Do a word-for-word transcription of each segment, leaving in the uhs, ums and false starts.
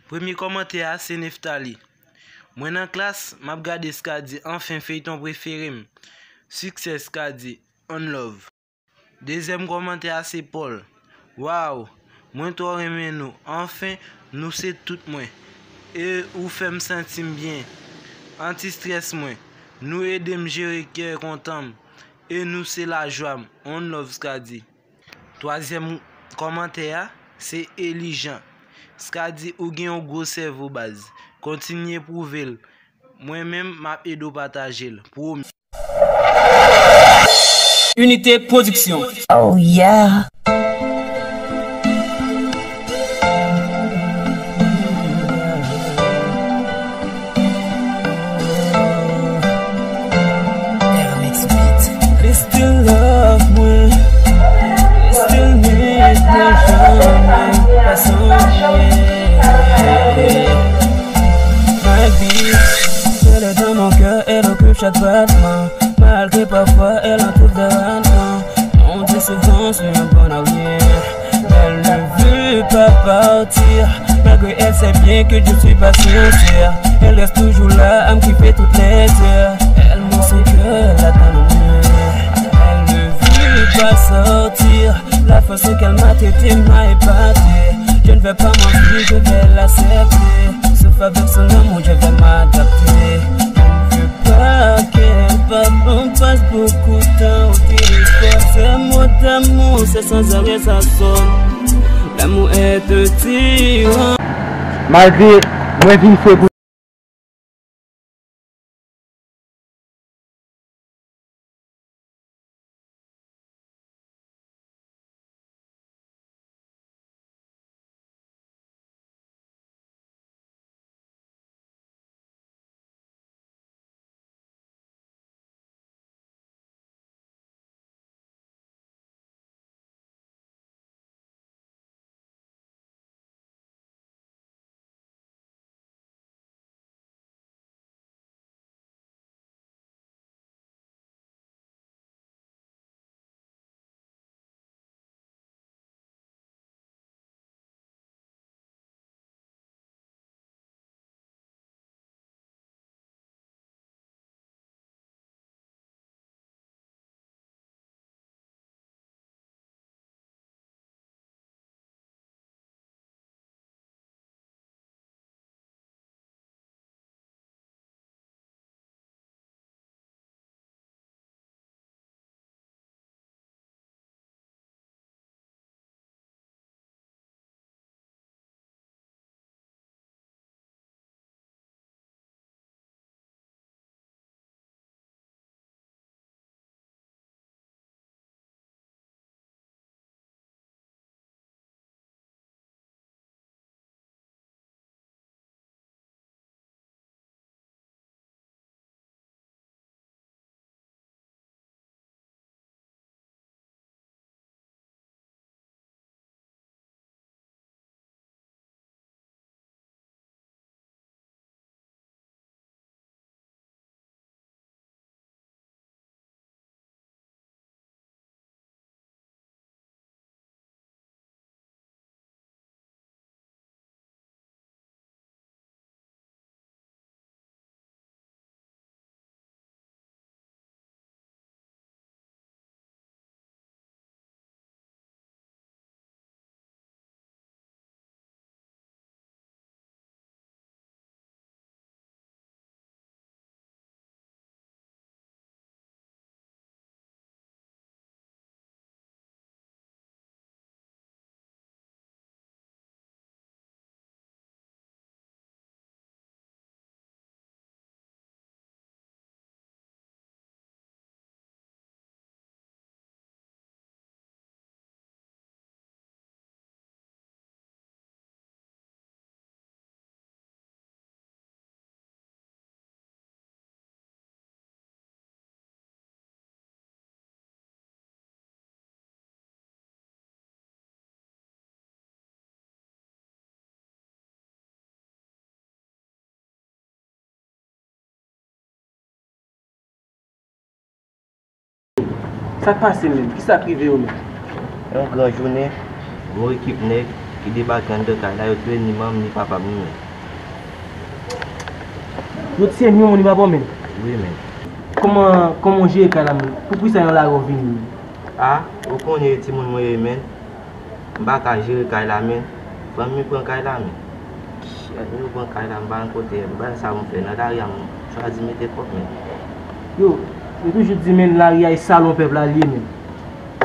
Premye kòmantè a se Neftali. Mwen nan klas, m ap gade Skady, anfen feyton prefere m. Siksè Skady, on love. Dezyèm kòmantè a se Paul. Waw, mwen twò renmen nou, anfen nou se tout mwen. E ou fè m santi m byen. Anti strès mwen, nou ede m jere kè kontan m. E nou se lajwa m, on love Skady. Twazyèm kòmantè a se Elijan. Skady, ou gen yon gwo sèvo baz. Kontinye pwouve l. Mwen menm m ap ede w pataje l. Pwomi. Unité Production. Oh yeah. Li still love mwen. Li still need mwen, janm pa sonje. My bitch, elle est dans mon cœur, elle occupe chaque battement. Malgré parfois elle en trouve des ratements. On dit souvent je suis un bon à rien. Elle ne veut pas partir, malgré elle sait bien que je suis pas sincère. Elle reste toujours là à me kiffer toutes les heures. Elle montre son cœur là dans le mur. Elle ne veut pas sortir, la façon qu'elle m'a traité m'a épaté. Je ne vais pas mentir, je vais l'accepter. Sauf avec son amour, je vais m'adapter. Je ne veux pas qu'elle parte, on passe beaucoup de temps au téléphone. Ces mots d'amour, c'est sans arrêt ça sonne. L'amour est un tyran. Malgre mwen vin fre pou Sa k pase menm? Kisa k rive yo menm? Yon gran jounen, gwo ekip nèg, Li debake anndan kay la, yo touye ni manm, ni papa m, wi, men. Yo tiye ni manman ni papa w, men? Wi, men. Kòman, kòman w jere kay la, men? Poukisa yon lagè w vini, men? A, ou konnen e timoun mwen ye, men. M pa ka jere kay la, men. Fanmi pran kay la, men. Kèt, yo pran kay la, m pa nan kote, m pa sa pou m fè. Nan lari a, m chwazi mete kò m, men. Yo, yo toujou di, men, lari a e salon pèp la li ye, men.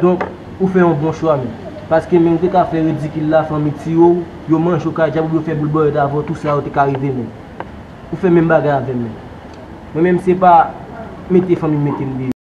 Donk, ou fè yon bon chwa, men. Paske, men, ou te ka fè ridikil la, fanmi tiye w, yo manje w ka dyab, oubyen yo fè boul bòyèt avè w, tou sa yo te ka rive, men. Ou fè menm bagay avè m, men. Mwen menm, se pa mete fanmi m mete m deyò.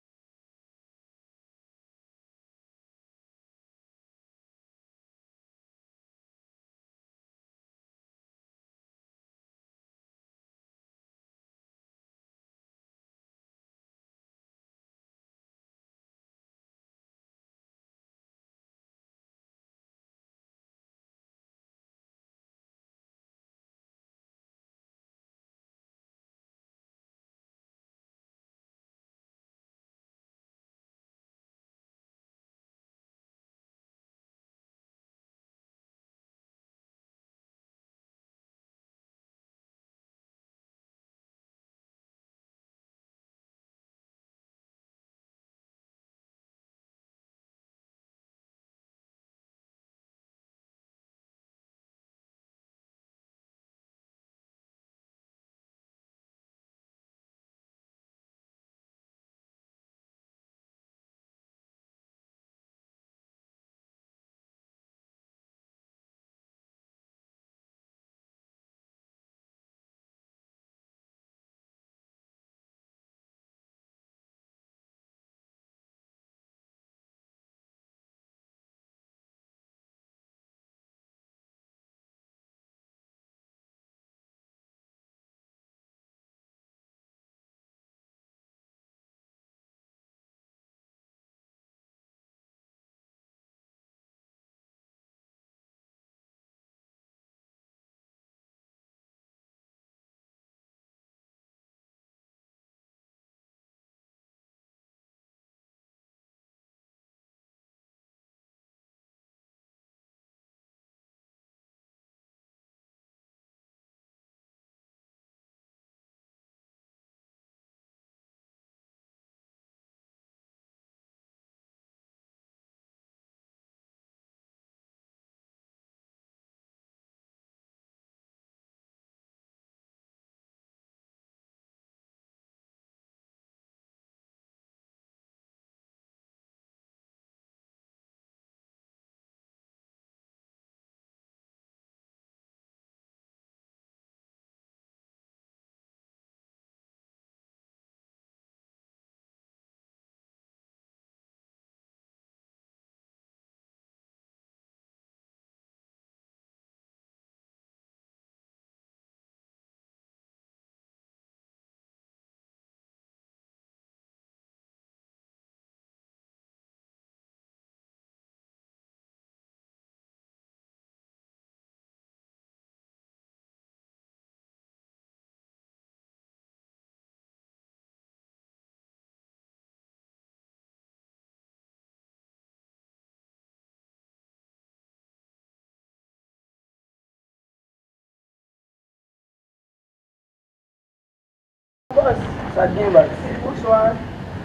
Bòs, sa k gen, baz? Bonswa.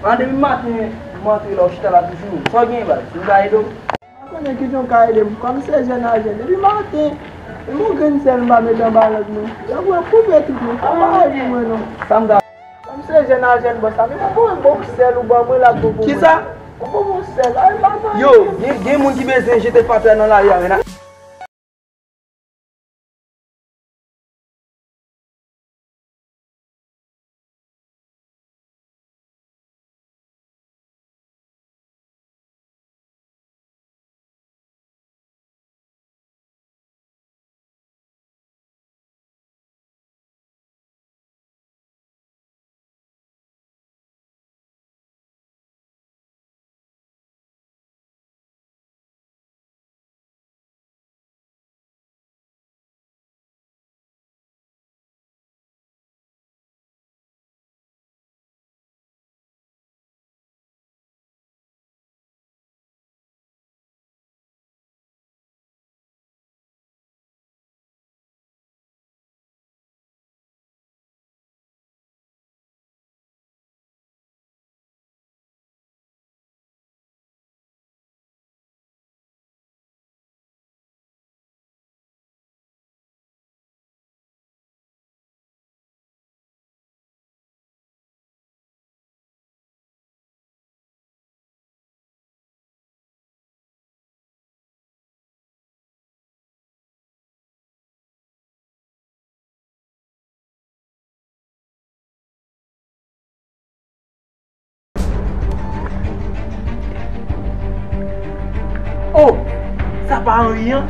An, depi maten, m antre la, w chita la toujou. Sa w gen, baz? M ka ede w? M pa konnen kijan w ka ede m. Kòm se jèn a jèn, depi maten, menm yon grenn sèl m pa mete anba lang mwen. Yo pran koupe tout mwen. Sa pa ede mwen, non. Sa m ka Kòm se jèn a jèn, bòs, sa, men mwen bon, bon sèl ou ban mwen la, bon pou mwen. Kisa? Ou bon, bon sèl. Ay, m pa nan Yo, gen, gen moun ki bezwen jete fatra nan lari a, men. Oh, sa pa anyen.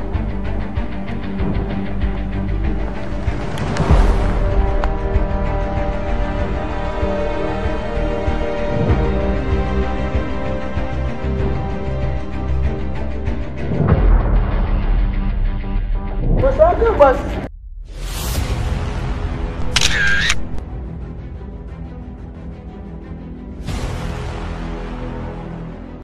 Mwen sa gen bòs.